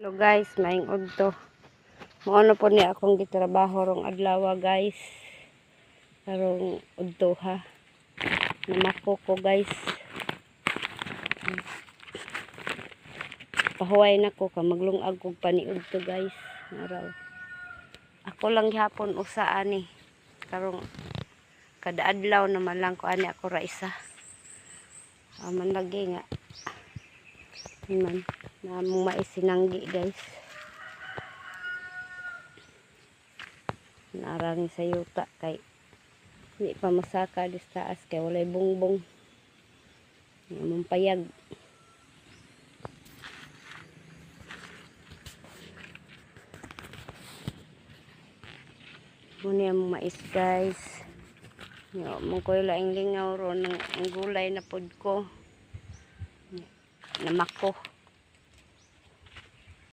Hello guys, maayong udto. Mao na po ni akong gitrabaho rong adlaw, guys. Karong udto ha. Namako ko, guys. Pahuway na ko ka maglungag kog paniudto, guys. Araw. Ako lang gihapon usa ani. Karong kada adlaw naman lang ko ani, ako ra isa. Aman lagi nga. Man, namong mais sinanggi, guys. Naarang sa yuta kay hindi pa masaka dis taas kay walay bungbong. Among payag. Muna among mais, guys. Yo, mong koy laing lingaw ron ng ang gulay na pod ko. Namako.